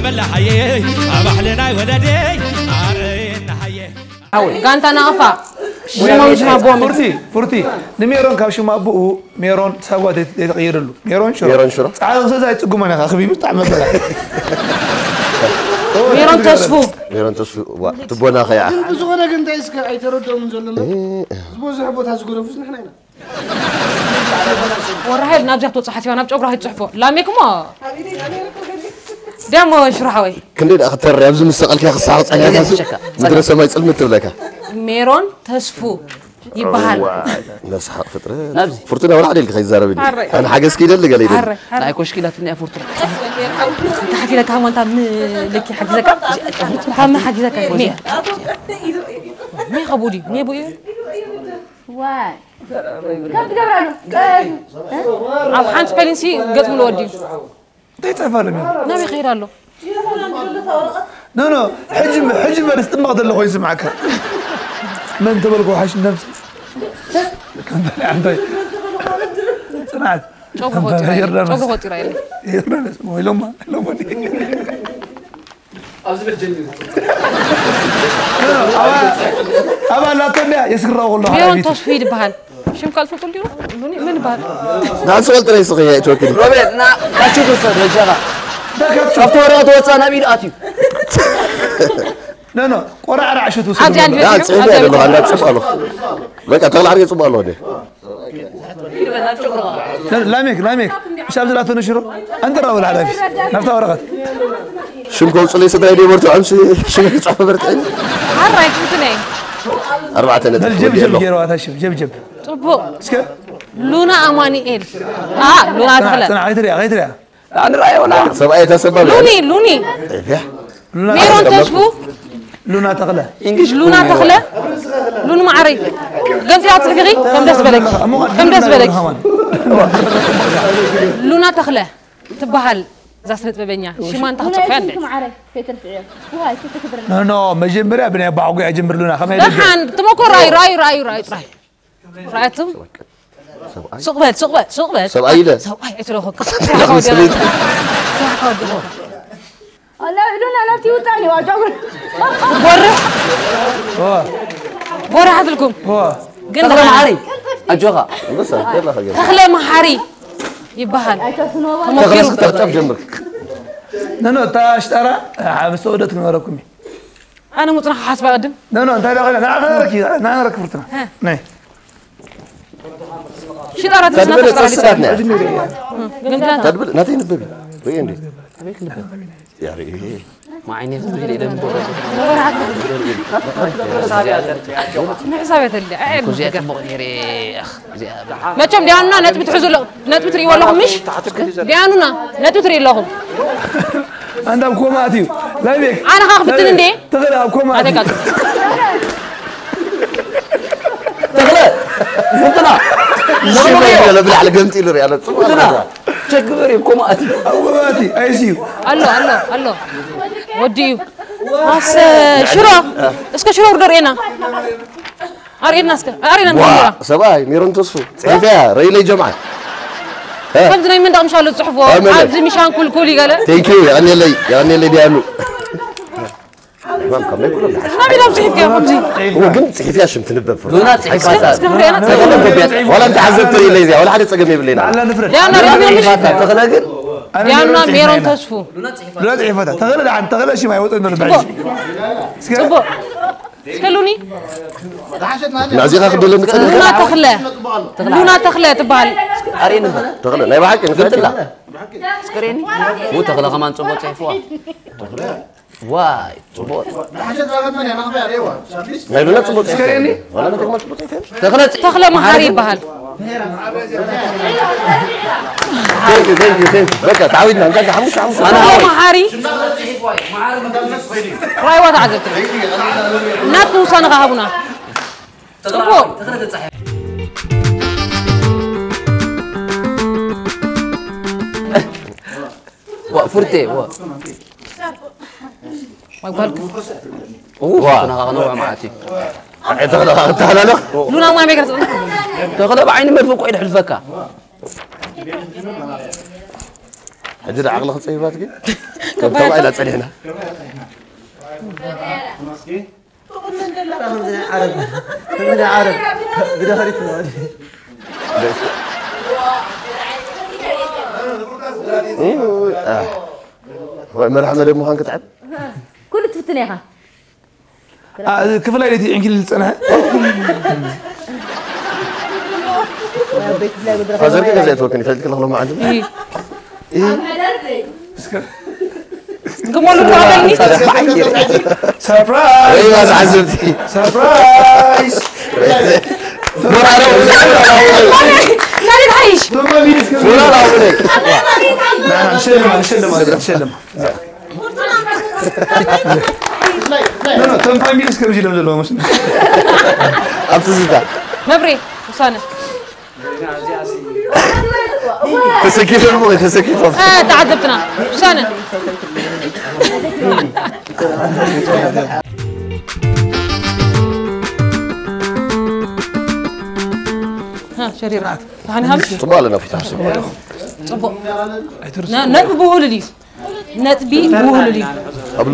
በላሃየ ኣባሕለ ናይ ወለደይ ኣረየናሃየ ጋንታ ናቕፋ ሽሞም ሽም ኣቦም ፉርቲ ፉርቲ ንሜሮን ካብ ሽም ኣቦኡ ሜሮን ሳጓ ዘይተቐየረሉ ሜሮን ሽሮ ሜሮን ሽሮ። ፃዕዳ ክሰዛ ኣይፅጉመን ኢኻ ክቢቢ ብጣዕሚ መበላ ሜሮን ተስፉ ሜሮን ተስፉ ዋ ትቦና ከያ ግን ብዝኾነ ግን እንታይ እስከ ኣይተረድኦምን ዘሎ ዝበዝሕ ቦታ ዝገደፉስ ንሕና ኢና ወራሄል ናብዚኣ ክትወፅእ ሓሲባ ናብ ጨጉራ ክትፅሕፎ ላሜክ እሞ ደሞ ሽሮ ሓወይ ክንደይ ደኣ ክተሪ ኣብዚ ምስ ሰቐልካ ክሳቕ ጸኒሕካ ምድረ ሰማይ ጽልምት ትብለካ ሜሮን ተስፉ ይበሃል ነስሓቕ ፍጥረት ፍርቱና ወላ ዓደልካ ከይዛረብኒ ኣረ። ኣነ ሓገዝ ክይደሊ ገለ ኢለ ኣረ ኣረ ናይ ኮሽኪላ ትንያ ፍርቱና እንተ ሓቲለካ ሃሞንታ ምልኪ ሓጊዘካ ሃሚ ሓጊዘካ ሜ ሜ ከቡዲ ሜ ቡዩ ዋይ ከም ትገብራሉ ኣብ ሓንቲ ስፔሊንሲ ገጽ ምሉ ወዲዩ እንታይ ይጸፋ ኣሎ ሜሮን ናበይ ከይድ ኣሎ ኖ ኖ ሕጂ ሕጂ በርስ ጥማቕ ዘሎ ኮይኑ ስምዓካ መን ተበልኩ ሓሽ ነብሲ ጽናት ጨጉሪ ቆጢራ ኢለ ጨጉሪ ቆጢራ ኢለ ዮርዳኖስ ሞ ኢሎማ ኢሎማ ኣባ ላቶ እንዲያ የስክራው ከሎ ሜሮን ተስፉ ይበሃል ሽም ካልፍልጡ እንዲሁ ሉኒ ምን ይበሃል ናንስ ወልጥረ ይስኸ ይቶክል ሮቤል ና ካቹ ትውሰድ በጃኻ ካብቲ ወረቐት ወፃ ናብ ኢድ ኣትዩ ኖ ኖ ቆራዕራዕ ሽቱ ኣብዚ ኣንድ ያ ጽሕፍ ያለ ነው አንዳት ጽፍ አሉ በቃ ተላሪ ጽፍ አሉ ወደ ላሜክ ላሜክ ምሽ ኣብዚ ላቶ ነሽሮ ኣንተ ራው ላላፊ ናፍታ ወረቐት ሽም ከውጽለይ ስድራይ ደይ በርትዖም ሽም ክጻፈ በርትዐኒ ሓራይ ክትነይ ኣርባዕተ ነጥብ ጀብጀብ ወዲኤሎ ገይረዋታ ሽም ጀብጀብ ጽቡቅ እስከ ሉና ኣማኑኤል ኣ ሉና ተኽለ ጽና ኣይትሪያ ኣይትሪያ ኣንራዮ ላ ሰብኣይ ተሰባቢ ሉኒ ሉኒ ሜሮን ተስፉ ሉና ተኽለ ሉና ተኽለ ሉኒ ማዓረይ ገንፂላ ትፅሕፊ ከም ደስ በለኪ ከም ደስ በለኪ ሉና ተኽለ ትበሃል እዛ ስነ ጥበበኛ ሽማ እንታ ክትፅሕፍያ እንደ ማዕረ ከይትርፍዕዮ ዋይ ክትክብር ኖ ኖ መጀመርያ ብናይ ኣባዕጉ እያ ጀምር ሉና ከመይ ደገ ደሓን ትመኮ ራዩ ራዩ ራዩ ራዩ ጥራይ ራያትም ሱቕ በል ሱቕ በል ሱቕ በል ሰብኣይ ኢለ ሰብኣይ ኣይትለኹ ሉና ናብቲ ይውጣኒ ዋጫጉር ጎርሕ ጎርሕ ኣትልኩም ግን ተኽለ መሓሪ ኣጆኻ በሳ ከላ ከገ ተኽለ መሓሪ ይበሃል ተኽለ ስክተርጫፍ ጀምር ኖ ኖ እታ ሽጣራ ምስ ተወደት ክነበረኩም እዩ ኣነ ሙፅና ክሓስባ ቅድም ኖ ኖ እንታይ ደኸለ ንዓ ከነረኪ ንዓ ነረኪ ፍርትና ናይ ሽጣራ ተድብል ተስናተሽጣራ ተስዳት ነ ግን ተድብል ናተይ ንበቢ ርኢ እንዴ ያርኢ ማዓይነ ክትብል ኢለ ምቦ ንሕሳብ የተለ እዚኣ ጽቡቕ ነይረ እዚኣ መቸም ዲያኑና ነጥቢ ትሕዙ ኣለኹም ነጥቢ ትርእይዎ ኣለኹም ምሽ ዲያኑና ነጥቢ ትርኢ ኣለኹም ኣንዳ ኣብ ኮማ ኣትዩ ላይቤክ ኣነ ኸዓ ክፍትን እንዴ ተኽለ ኣብ ኮማ ኣትዩ ኣተቃጽ ተኽለ ፍርቱና ሽመ ብላዕሊ ገምጢሉ ሪኣ ኣሎ ጽቡቕ ቸግበር እኮ ማለት እዩ ኣብ ኮማ ኣትዩ ኣይስዩ ኣሎ ኣሎ ኣሎ ወዲ እዩ ኣሰ ሽሮ እስከ ሽሮ ውርዶ ርኤና ኣርእየና እስከ ኣርእየና ዋ ንጀምራ ሰብኣይ ሜሮን ተስፉ ጽሒፈያ ረኢለይ ጀምዓ ከምዚ ናይ መንደቕ ምሻሉ ዝፅሕፍዎ ኣመለ። ኣብዚ ሚሻን ኩልኩል ይገለ ቴንኪዩ የቐንየለይ የቐንየለይ ዲያኑ ናቢላ ጽሒፍካ ከምዚ ግን ጽሒፍያ ሽም ትንበብ ፍሩ ሉና ጽሒፋታ እስከ ንሪኤና ዋላ እንተ ሓዘብ ትርኢ ለይ እዚኣ ዋላ ሓደ ጸገም የብለይና ባዕላ ንፍረድ ዲያና ሪኦ ጽሒፋታ ተኽለ ግን ዲያና ሜሮን ተስፉ ሉና ጽሒፈታ ተኽለ ደሓን ተኽለ ሽም ኣይወፅእ ዘሎ ብሕጂ እስከ ጽቡቅ እስከ ሉኒ ናዚኻ ክደለኒ ጸገም ሉና ተኽለ ሉና ተኽለ ትበሃል ኣርእየኒ እምበር ተኽለ ናይ ብሓቂ ንፈልጥላ እስክሬኒ ው ተኽለ ከማን ጽቡቕ ጽሒፍዋ ዋይ ጽቡቕ ናይ ሉና ጽቡቕ እስከ ሪእኒ ዋላ ነተግማ ጽቡቕ ይፈል ተኽለ ተኽለ መሓሪ ይበሃል ቴንክ ዩ ቴንክ ዩ ቴንክ ዩ በቃ ተዓዊድና እንታይ ሓሙሽተ ሓሙሽተ ተኽለ መሓሪ ራይዋ ተዓዘብቲ ናትኩም ውሳነ ከሃቡና ጽቡቕ ዋ ፍርቴ ዋ ማይ ጓልክ ዋ ተናኻ ከነውዕ ማለት እዩ ተኽለ ተኽለ ሉና ማይ ቤገር ጽቡቕ ተኽለ ብዓይኒ መድፍ እኮ ይድሕልፈካ ሕጂ ደኣ ዓቕሊ ክጸይባት ግን ከም ተባኢላ ጸኒሕና። ዓረብ፣ ዓረብ፣ ብድሕሪት ነው። መራሕ መደብ ምዃን ክትዕብ። ኩሉ ትፍትን ኢኻ። ክፍላይ ለይቲ ዕንኪል ዝፀንሐ ፋዘርኪ ገዛ ይትወክን ይፈልጥ ክለኽሎ መዓልቲ ግመሉ ተባበልኒ ሰርፕራይዝ ወይ ባዝ ዓዘብቲ ሰርፕራይዝ ናበይ ትሓይሽ ቶማ ሚኒስ ከዚ ንሸልማ ንሸልማ ንሸልማ ቶማ ሚኒስ ከምዚ ኢሎም ዘለዉ መስሎ ኣብ ትዝታ መብሬ ውሳነ ተሰኪፎም እሞ ተሰኪፎም ተዓዘብትና ውሳነ ሸሪራ ተሓኒ ሃምሽ ጽቡቕ ኣለና ፊት ሓሰብ ጽቡቕ ነጥቢ ብውህሉል እዩ ነጥቢ ብውህሉል እዩ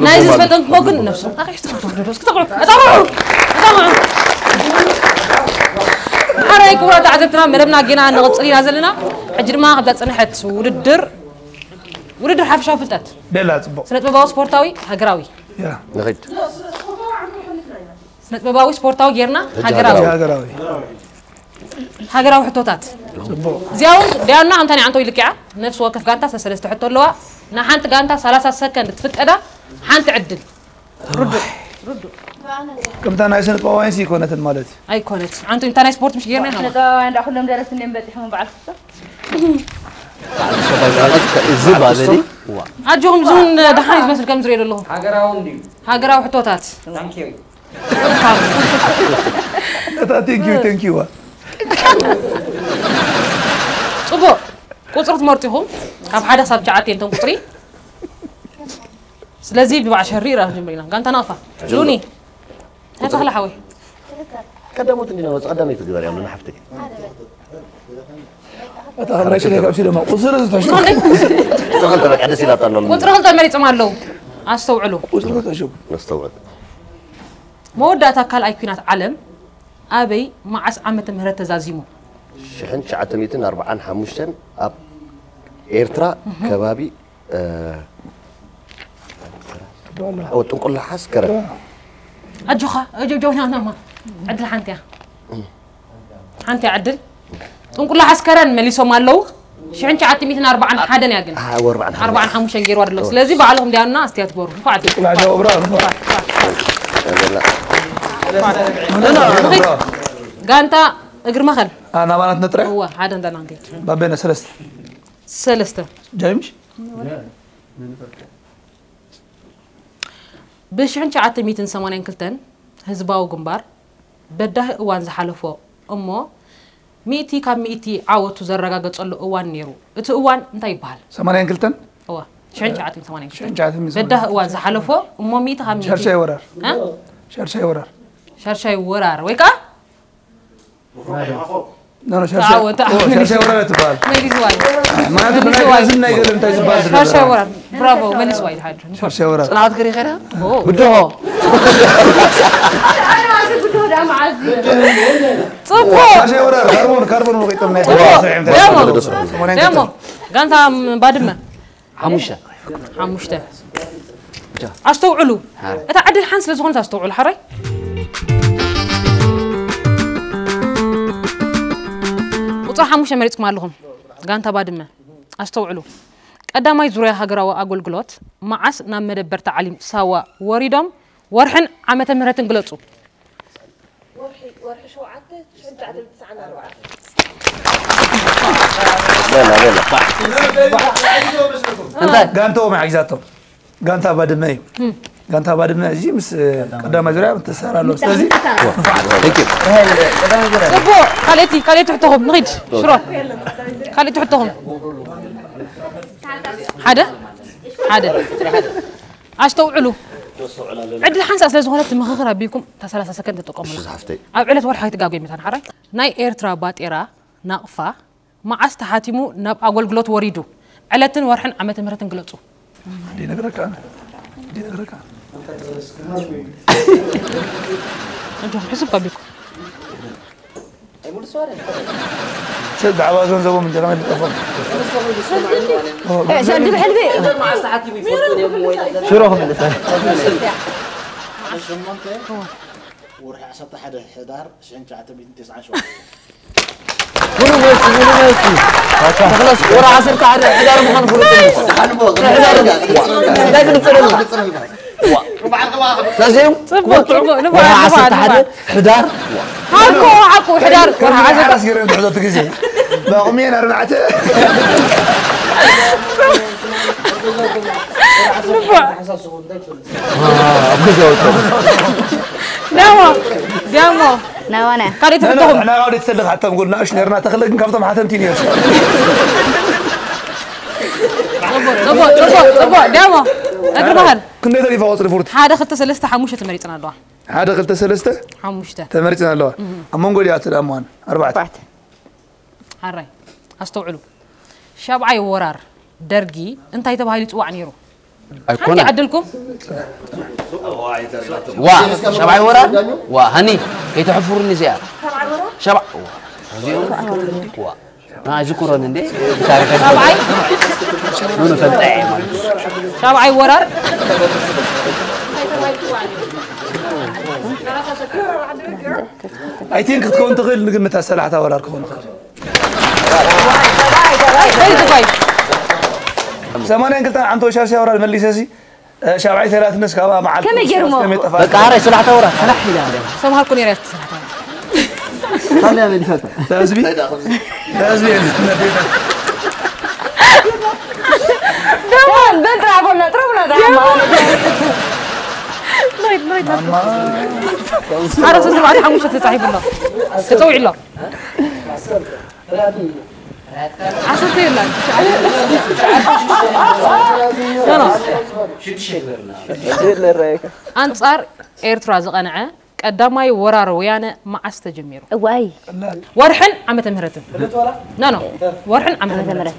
ናይዚ ዝፈተንክዎ ግን ነብሶም ኣጣቕዑ ኣጣቕዑ ኣጣቕዑ ሓራይ ክቡራት ተዓዘብትና መደብና ጌና ንቕጽል ኢና ዘለና ሕጂ ድማ ካብዛ ጽንሐት ውድድር ውድድር ሓፈሻዊ ፍልጠት ቤላ ፅቡቅ ስነ ጥበባዊ ስፖርታዊ ሃገራዊ ያ ንኺድ ስነ ጥበባዊ ስፖርታዊ ጌርና ሃገራዊ ሃገራዊ ሃገራዊ ሕቶታት ፅቡቅ እዚኣ እውን ዲያና ከምታ ናይ ዓንቶ ይልክዓ ነፍሲ ወከፍ ጋንታ ሰለስተ ሕቶ ኣለዋ ንሓንቲ ጋንታ ሰላሳ ሰከንድ ትፍቀዳ ሓንቲ ዕድል ርዱእ ርዱእ ከምታ ናይ ስነ ጥበባውያን ሲ ይኮነትን ማለት እዩ ኣይኮነት ዓንቶ እንታ ናይ ስፖርት ምሽ ጌርና ኢና ነጠባውያን ዳ ኩሎም ደረስቲ እኒኦም በፂሖም በዓል ክስቶ እዚ ባበሊ ኣጆኹም ዝውን ደሓን ዝመስል ከም ዝሪኦ ዘለኹ ሃገራዊ እንድዩ ሃገራዊ ሕቶታት ታንኪዩ እታ ቴንኪዩ ቴንኪዩ ዋ ፅቡቅ ቁፅሪ ትመርጡ ኢኹም ካብ ሓደ ክሳብ ትሽዓተ እዮም እቶም ቁፅሪ ስለዚ ብባዕ ሸሪ ራ ንጀምር ኢና ጋንታ ናቕፋ ሉኒ ናይ ተኽለ ሓወይ ቀዳሞት እንዲና ወፅ ቀዳመይ ትግበር ያምና ሓፍተይ እታ ክብራይ ሽለ ካብ ሲደማ ቁፅሪ ዝተሽ ቁፅሪ ክልተ በቃ ደስ ኢላታ ኣሎ ቁፅሪ ክልተ መሪፆም ኣለዉ ኣስተውዕሉ ቁፅሪ ዝተሽቡ ነስተውዕል መወዳእታ ካልኣይ ኲናት ዓለም ኣበይ መዓስ ዓመተ ምህረት ተዛዚሙ ሽሕን ትሽዓተ ሚእትን ኣርብዓን ሓሙሽተን ኣብ ኤርትራ ከባቢ እ፣ ኦ፣ ጥንቁላሓስ ከረን ኣጆኻ ኣጆጆናናማ ዕድል ሓንቲ እያ ሓንቲ እያ ዕድል ጥንቁላሓስ ከረን መሊሶም ኣለዉ ሽሕን ትሽዓተ ሚእትን ኣርብዓን ሓደን እያ ግን ኣርባዓን ሓሙሽተን ኣርባዓን ሓሙሽተን ገይርዋ ደሎ ስለዚ ባዕልኹም ዲያና ኣስትያት ግበሩ ንፉዓት ቁላሓ ሸው ብራ ጋንታ እግሪ መኸል ናባናት ነጥረ እወ ሓደ እንተና ንከይድ ባቤነ ሰለስተ ሰለስተ ጃይምሽ ብ1982 ህዝባዊ ግንባር በዳሂ እዋን ዝሓለፎ እሞ ሚእቲ ካብ ሚእቲ ዓወቱ ዘረጋገጸሉ እዋን ነይሩ። እቲ እዋን እንታይ ይበሃል? ሰማንያን ክልተን እዋ ሽሕን ትሽዓትን ሰማንያን ክልተን ሽሕን ትሽዓትን በዳሂ እወራር ዝሓለፎ እሞ ሚእቲ ካብ ሚእቲ ሻርሻይ ወራር እ? ሻርሻይ ወራር ሻርሻይ ወራር ወይ ከዓ ኖ ኖ ሻርሻይ ተዓወተ። ኦ፣ ሻርሻይ ወራር ትበሃል መሊስዋይ ማለት ብናይ መሊስዋይ ጋዝን ናይ ገለ እንታይ ዝበሃል ዝነበረ? ሻርሻይ ወራር ብራቮ መሊስዋይ ድሓድሩ ሻርሻይ ወራር ፅናት ክሪኸ ዳ ብድሆ ብድሆ ዳ መዓዝ ፅቡቅ ሻርሻይ ወራር ካርቦን ካርቦን ወቂጦም ናይ ፅቡቅ ሰማንያን ደሞ ክልተን ሰማንያን ደሞ ክልተን ጋንታ ባድመ ሓሙሽተ ሓሙሽተ ኣስተውዕሉ እታ ዕድል ሓን ስለ ዝኾነት ኣስተውዕሉ ሓራይ ቁፅሪ ሓሙሽተ መሪፅኩም ኣለኹም ጋንታ ባድመ ኣስተውዕሉ ቀዳማይ ዙርያ ሃገራዊ ኣገልግሎት መዓስ ናብ መደበር ተዓሊም ሳዋ ወሪዶም ወርሕን ዓመተ ምህረትን ግለፁ ወርሒ ወርሒ ሸውዓተ ሽሕን ትሽዓተ ሚእትን ትስዓን ኣርባዕተን በላ በላ ጋንታኦም ሓጊዛቶም ጋንታ ባድመ እዩ ጋንታ ባድመ እዚ ምስ ቀዳማይ ዙርያ ተሳር ኣሎ ስለዚ ፅቡቅ ካልእቲ ካልእቲ ሕቶኹም ንኺድ ሽሮ ካልእቲ ሕቶኹም ሓደ ሓደ ኣስተውዕሉ ዕድል ሓንሳእ ስለ ዝኾነት ምኽኽር ኣቢልኩም እታ ሰላሳ ሰከንድ ተጠቀሙላ ዝሓፍተይ ኣብ ዕለት ወርሒ ኣይትጋጎ መታን ሓራይ ናይ ኤርትራ ባጤራ ናቕፋ መዓስ ተሓቲሙ ናብ ኣገልግሎት ወሪዱ ዕለትን ወርሕን ዓመተ ምህረትን ግለጹ። እንዲ ነግረካ፣ እንዲ ነግረካ። እንዲሁም ሕስብ ኣቢልኩም። ብዛዕባ ገንዘቦም እንዲኻ መልጠፎም። ሰልዲ ብሕልፊ ሽሮ ክምልስ። ሸሞንተ ወርሒ ዓሰርተ ሓደ ሕዳር ሽሕን ትሽዓተ ሚእትን ተስዓን ሸውዓተን ሙሉ መልሲ፣ ሙሉ መልሲ። ተኽለስ ወርሒ ዓሰርተ ሓደ ሕዳር ምዃኑ ፍሉጥ እዩ። ሕዳር እንታይ ክንጽር ኣለና? ስለዚኦም ጽቡቕ፣ ጽቡቕ፣ ንፉዓት፣ ወርሒ ዓሰርተ ሓደ ንፉዓት። ሕዳር ሓቁ፣ ሓቁ፣ ሕዳር ወርሒ ዓሰርተ ሓደ። ዓሰርተ ግዜ በቕሜን ኣርባዕተ ንፉዕ። ኣብ ገዛ ወጥቶ ዳሞ፣ ዳሞ። ናዋና ካልእ ትሕተኹም። ንሕና ካብ ደት ሰልኽ ሓቶም ጎል ንኣሽ ነርና ተኽለ ግን ካብቶም ሓተምቲ ነርሽ ጽቡቕ፣ ጽቡቕ፣ ጽቡቕ፣ ጽቡቕ። ዳሞ፣ እግሪ ባህር። ክንደይ ተሪፋ ቆፅሪ ፍሩት ሓደ፣ ክልተ፣ ሰለስተ፣ ሓሙሽተ ተመሪጽና ኣለዋ። ሓደ ክልተ ሰለስተ ሓሙሽተ። ተመሪፅና ኣለዋ ኣብ መንጎ ዲኣት ኣማን ኣርባዕተ ኣርባዕተ ሓራይ። ኣስተውዕሉ። ሻብዓይ ወራር ደርጊ እንታይ ተባሂሉ ይጽዋዕ ነይሩ? ሓንቲ ኣይኮነን ዕድልኩም። ዋ ሻብዓይ ወራር ዋ ሃኒ ከይተሕፍሩኒ እዚኣ ሻብዓ ዋ እዚኦም ዋ ኣይዝክሮን እንዴ ብታሪክ ሻብዓይ ምን ፈልጠ እየ ማለት እዩ። ሻብዓይ ወራር I think ክትከውን ትኽእል ንግምት ኣሰላሕታ ወራር ክኸውን ይኽእል በይ ዝባይ ሰማንያን ክልተን ዓመት ወሻርሻ ወራር መሊሰሲ ሻብዓይ ተራትነስ ካባ መዓልቲ ከመይ ገይሮሞ? ከመይ ጠፋ በቃ ሓራይ ስራሕ ተወራ ሰራሕ ኢላ ሰምሃልኩ ነይረ ያስተሰራታ ህዝቢ ህዝቢ ደሞን በል ጥራቦና ጥራቦና ዳማ ኣረ ስልሳ ኣርባዕተ ሓሙሽተ ተጻሒፉ ኣሎ ተጸዊዑ ኣሎ ዓሰርተ የለን ኣንጻር ኤርትራ ዝቐንዐ ቀዳማይ ወራር ወያነ መዓስ ተጀሚሩ? እዋይ ወርሕን ዓመተ ምህረትን ኖ ኖ ወርሕን ዓመተ ምህረት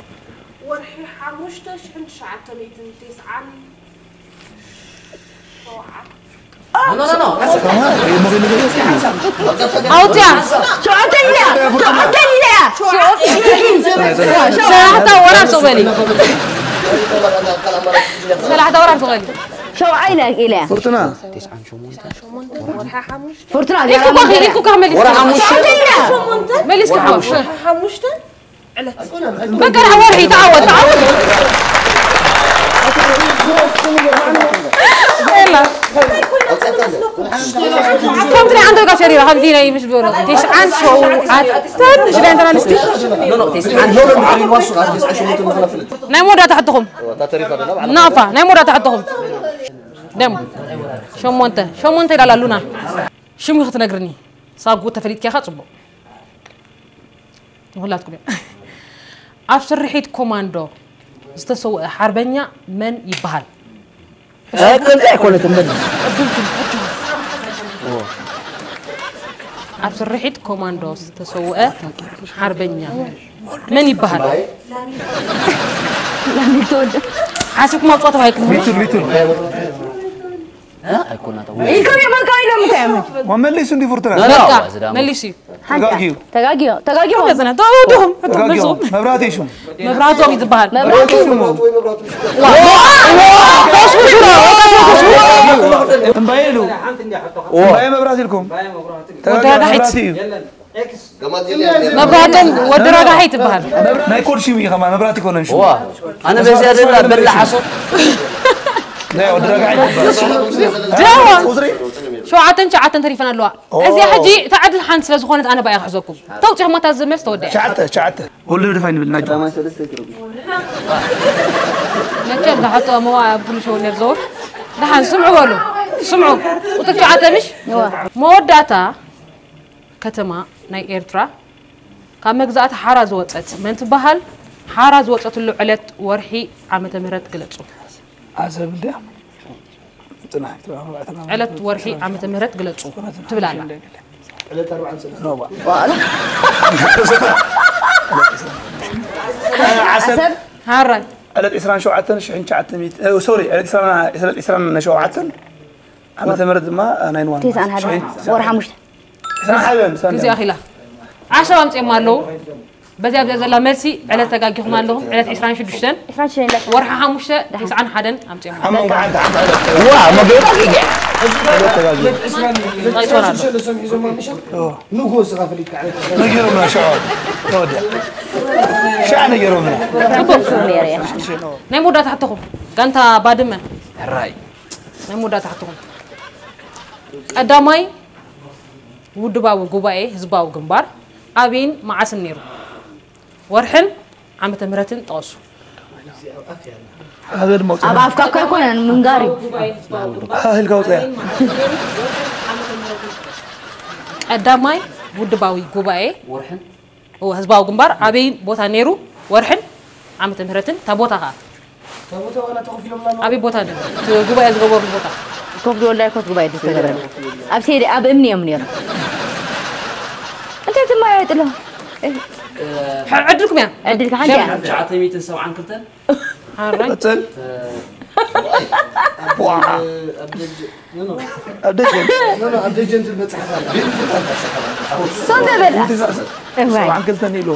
ወርሒ ሓሙሽተ ሽሕን ትሽዓተ ሚእትን ተስዓን ሸውዓን ኣውፅያ ሸውዓተ ኢላ ሸውዓተ ኢላ ሰላሕታ ወራር ስቕበሊ ሰላሕታ ወራር ስቕበሊ ሸውዓይ ኢላ ኢላ ፍርቱና ወርሒ ሓሙሽተ ፍርቱና ኢልኩ እኮ ኢልኩ እኮ መሊስካ ሸውዓተ ኢላ መሊስካ እኮ ሓሙሽተ ዕለት በቃ ደኣ ወርሒ ተዓወት ተዓወት የላ ከምቲ ናይ ዓንደርጋ ሸሪራ ከምዚ ናይ ምስ በሎ ተስዓን ሸውዓተን ትንሽ ዳይንተና ንስቲ ናይ መወዳእታ ሕትኹም ናፋ ናይ መወዳእታ ሕትኹም ደም ሸሞንተ ሸሞንተ ኢላላ ሉና ሽሙ ክትነግርኒ ሳጉ ተፈሊጥኪ ኢኻ ጽቡቕ ንኹላትኩም እዮም ኣብ ስርሒት ኮማንዶ ዝተሰውአ ሓርበኛ መን ይበሃል ከምዚ ኣይኮነትን በል ኣብ ስርሒት ኮማንዶ ዝተሰውአ ሓርበኛ መን ይበሃል ሓሲብኩም ኣውፅኦ ተባሂልኩም ሚቱል ሚቱል ኣይኮናት ኢልኩም እዮም በቃ ኢሎም እንታይ እዮም መመሊሱ እንዲ ፍርቱና በቃ መሊሱ እዩ ተጋጊዩ ተጋጊዮ ተጋጊዮ መዝና ተወድኹም ተጋጊዩ መብራህቲ ሽሙ መብራህቶም እዩ ዝበሃል መብራህቲ ሽሙ ተስፉ ሽሮ እምባየ ኢሉ እምባየ መብራት ኢልኩም ተጋጊዩ ወዳዳሒት መብራህቲ እዩ መብራህቶም ወዲ ረጋሒ ትበሃል ናይ ኮድ ሽሙ እዩ ከማ መብራት ይኮነን ሽሙ ዋ ኣነ በዚያ ደላ በላ ዓሶ ናይ ወዲ ረጋሒ ይበሃል ደዋ ቁፅሪ ሸውዓተን ትሽዓተን ተሪፈን ኣለዋ እዚኣ ሕጂ እታ ዕድል ሓንቲ ስለ ዝኾነት ኣነ ባእያ ክሕዘኩም ተውፂኹም ኣታ ዝመልስ ተወዲኣ ትሽዓተ ትሽዓተ ወልደ ደፋይ ንብል ናይ መቸም ዝሓቶ መዋ ኣብ ኩሉ ሸው ነር ዘውር ደሓን ስምዑ በሉ ስምዑ ቁጥር ትሽዓተ ምሽ መወዳእታ ከተማ ናይ ኤርትራ ካብ መግዛእቲ ሓራ ዝወፀት መን ትበሃል ሓራ ዝወፀትሉ ዕለት ወርሒ ዓመተ ምህረት ግለፁ ዓሰብ እንድያ ዕለት ወርሒ ዓመተ ምህረት ግለፁ ትብል ኣላ ዓሰብ ሃራይ ዕለት ዕስራን ሸውዓተን ሽሕን ትሽዓተ ሚእቲ፣ እ፣ ሶሪ፣ ዕለት ዕስራን፣ ዕለት ዕስራን ሸውዓተን ዓመተ ምህረት ድማ፣ እ፣ ናይ ንዋን ተስዓን ሓደን ሽሕን ወርሒ ሓሙሽተ። ተስዓን ሓደን፣ ሰንደይ። ግዜ ኣኺላ። ዓሰብ ኣምጺኦም ኣለዉ። በዚኣ፣ ኣብዚኣ ዘላ መልሲ ዕለት ተጋጊኹም ኣለኹም። ዕለት ዕስራን ሽዱሽተን ዕስራን ሽዱሽተን ኢላ። ወርሒ ሓሙሽተ፣ ተስዓን ሓደን ኣምጺኦም። ኣብ መንጎ ሓንቲ፣ ሓንቲ ዕለት። ዋ፣ መገየጣ ጌጋ። ዕለት ተጋጊኹም። ዕለት ዕስራን ጠቂሶም ኣሎ። ሽዱሽተ ሰሚዑ ዞማ ምሸት። ኦ። ንግሆ ስኻ ፈሊጥካ ዕለት ዕስራን። ነጊሮምና ሽዑ። ተወዲኣ። ሽዓ ነጊሮምና። ጽቡቅ። ናይ መወዳእታ ሕቶኹም። ጋንታ ባድመ። ሕራይ። ናይ መወዳእታ ሕቶኹም። ቀዳማይ ውድባዊ ጉባኤ ህዝባዊ ግንባር ኣበይን መዓስን ነይሩ? ወርሕን ዓመተ ምህረትን ጥቐሱ። ኣበ ድማ ኣብ ኣፍካ እኮ ኣይኮነን፣ ምንጋር እዩ። ሃ፣ ኢልካ ውፅያ። ቀዳማይ ውድባዊ ጉባኤ ወርሕን? ኦ፣ ህዝባዊ ግንባር ኣበይ ቦታ ነይሩ? ወርሕን ዓመተ ምህረትን፣ እታ ቦታ ኸዓ? እታ ቦታ ዋላ ተኸፊሎምና ነው። ኣበይ ቦታ ነይሩ? እቲ ጉባኤ ዝገበሩ ቦታ? ኮፍ ዶ ወላይ ኮት ጉባኤ ዝተገበረ? ኣብ ሴሪ፣ ኣብ እምኒ እዮም ነይሮም። እንታይ ትማየጥሎ? እ፣ ሕ-፣ ዕድልኩም እያ። ዕድልካ ሓንቲ እያ። ሸም። ትሽዓተ ሚእትን ሰብዓን ክልተን። ሓራይ። ቀጽል። እ፣ ዋ። ኣብ ደጀ-፣ ኖ፣ ኖ። ኣብ ደጀ። ኖ፣ ኖ፣ ኣብ ደጀ እንትን መጽሓፍ ኣለ። ሰው ተበላ። እዋይ። ሰብዓን ክልተን ኢሉ።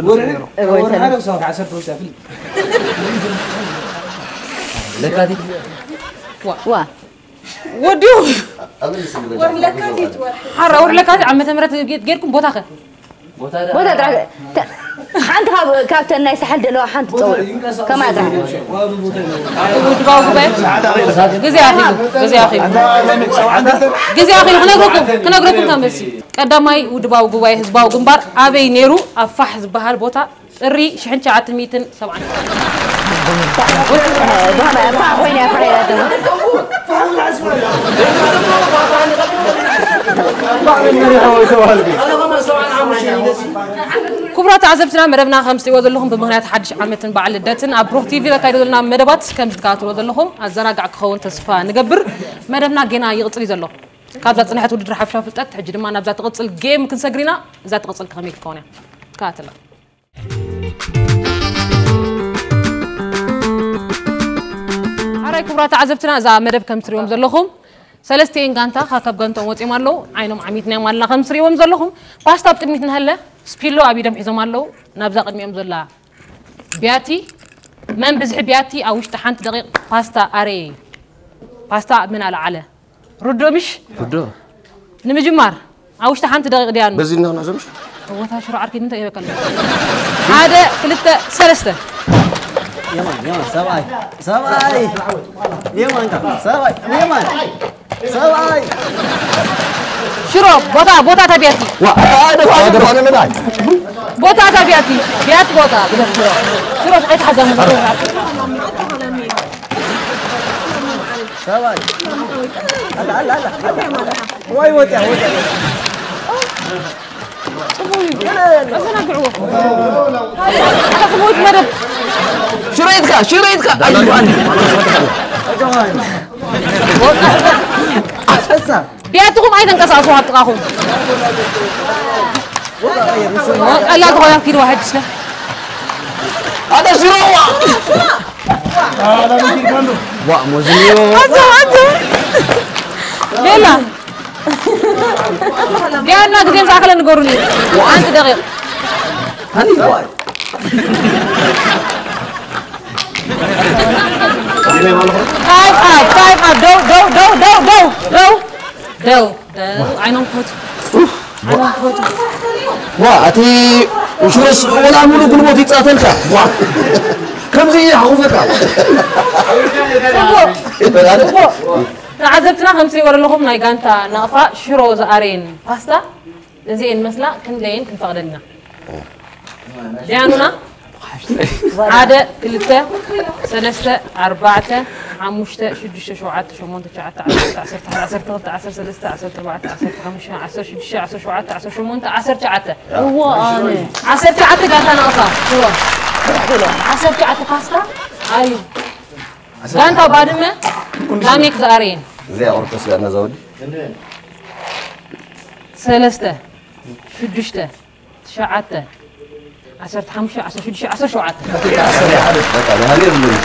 ወርሒ፣ እዋይ፣ ወርሒ ሰላም። ሓደ ክሳብ ዓሰርተ ክልተ ፍል። ለካቲት። ዋ። ዋ። ወዲኡ። ኣብ ልስም ደረጃ ወርሒ ለካቲት፣ ወርሒ። ሓራ ወርሒ ለካቲት ዓመተ ምህረት ጌ-፣ ጌርኩም ቦታ ኸ? ቦታ ጥራሕ ተ-፣ ሓንቲ ካብ፣ ካብተን ናይ ሳሕል ዘለዋ ሓንቲ ጸውዕ። ከማን ጥራሕ። ውድባዊ ጉባኤ። ግዜ ኣኺሉ፣ ግዜ ኣኺሉ። ግዜ ኣኺሉ። ክነግረኩም፣ ክነግረኩም ካብ መልሲ። ቀዳማይ ውድባዊ ጉባኤ ህዝባዊ ግንባር ኣበይ ነይሩ? ኣብ ፋሕ ዝበሃል ቦታ ጥሪ ሽሕን ትሽዓተ ሚእትን ሰብዓን። ፋሕ ኮይና እያ፣ ፋሕ ኢላ ድማ። ክቡራት ተዓዘብትና፣ መደብና ከም ትሪእዎ ዘለኹም ብምኽንያት ሓድሽ ዓመትን በዓል ልደትን ኣብ ብሩኽ ቲቪ ዘካይዶ ዘለና መደባት ከም ዝከታተልዎ ዘለኹም ኣዘናጋዕ ክኸውን ተስፋ ንገብር። መደብና ጌና ይቕጽል እዩ ዘሎ። ካብዛ ጽንሐት ውድድር ሓፈሻዊ ፍልጠት፣ ሕጂ ድማ ናብዛ ትቕጽል ጌም ክንሰግር ኢና። እዛ ትቕጽል ከመይ ክትከውን እያ? ተከታተላ። ሓራይ ክቡራት ተዓዘብትና፣ እዛ መደብ ከም ትሪእዎም ዘለኹም ሰለስቲኤን ጋንታ ካብ፣ ካብ ጋንታኦም ወፂኦም ኣለዉ። ዓይኖም ዓሚትናዮም ኣለና ከም ትሪእዎም ዘለኹም። ፓስታ ኣብ ቅድሚት እናሃለ ስፒሎ ኣብ ኢዶም ሒዞም ኣለዉ። ናብዛ ቅድሚኦም ዘላ ቢያቲ፣ መን ብዝሒ ቢያቲ ኣብ ውሽጢ ሓንቲ ደቂቕ ፓስታ ኣረየ? ፓስታ መን ኣለዓለ? ርዶ ምሽ? ርዶ። ንምጅማር፣ ኣብ ውሽጢ ሓንቲ ደቂቕ ድያ? በዚ እናኹና ዘምሽ? እወታ ሽሮ ዓርኪ ምንታይ ይበካ ኣሎ? ሓደ፣ ክልተ፣ ሰለስተ። የማን፣ የማን፣ ሰብኣይ፣ ሰብኣይ። የማን፣ ሰብኣይ፣ የማን፣ ሰብኣይ። ሽሮ፣ ቦታ፣ ቦታ ታቢያቲ። ዋ፣ ደፋ፣ ደፋ፣ ደፋ፣ ደፋ። ቦታ ታቢያቲ፣ ቢያቲ ቦታ። ሽሮ፣ ሽሮ፣ ኣይትሓዛ። ሰብኣይ። ኣላ፣ ኣላ፣ ኣላ፣ ኣላ። ወይ ወጥያ፣ ወጥያ። ኣዘናግዕዎ። ኣታ ክሞት መደብ። ሽረይትካ፣ ሽረይትካ። ኣይ፣ ኣይ። ኣሰሳ። ቢያትኹም ኣይተንቀሳቕሱ ኣብ ጥቓኹም። ቀላል ተኾይና ኪድ ዋሕድ እስከ። ኣታ ሽሮ። ዋ፣ ሞዝኒዮ። ኣታ፣ ኣታ። ቤላ። ቢያና ግዜ ምሳእከለ ንገሩኒ። ሓንቲ ደቂቕ። ሃኒ፣ ዋይ። ታይም ኣፕ፣ ታይም ኣፕ። ደው፣ ደው፣ ደው። ደው፣ ደው፣ ደው። ዓይኖም ክፈቱ። ዓይኖም ክፈቱ። ዋ፣ እቲ ሽሮስ ወላ ሙሉ ጉልቦት ይጻተልካ። ዋ። ከምዚ ይሓኹፈካ። ጽቡቕ። ጽቡቕ። ተዓዘብትና ከም ትሪእዎ ዘለኹም ናይ ጋንታ ናቕፋ ሽሮ ዝኣረየን ፓስታ እዚኤን መስላ ክንደየን ክንፈቕደን ኢና። ደያኑና? ሓደ፣ ክልተ፣ ሰለስተ፣ ኣርባዕተ፣ ሓሙሽተ፣ ሽዱሽተ፣ ሸውዓተ፣ ሸሞንተ፣ ትሽዓተ፣ ዓሰርተ፣ ዓሰርተ ሓደ፣ ዓሰርተ ክልተ፣ ዓሰርተ ሰለስተ፣ ዓሰርተ ኣርባዕተ፣ ዓሰርተ ሓሙሽተ፣ ዓሰርተ ሽዱሽተ፣ ዓሰርተ ሸውዓተ፣ ዓሰርተ ሸሞንተ፣ ዓሰርተ ትሽዓተ። እዎ፣ ኣነ። ዓሰርተ ትሽዓተ ጋንታ ናቕፋ፣ ሽሮ። ዓሰርተ ትሽዓተ ፓስታ፣ ኣዩ። ጋንታ ባድመ፣ ላሜክ ዝኣረየን። እዚኣ ቁርጥስ ጋር ነዛ ወዲ። ሰለስተ፣ ሽዱሽተ፣ ትሽዓተ፣ ዓሰርተ ሓሙሽተ፣ ዓሰርተ ሽዱሽተ፣ ዓሰርተ ሸውዓተ። በቃ፣ በሃሊ የብሉን።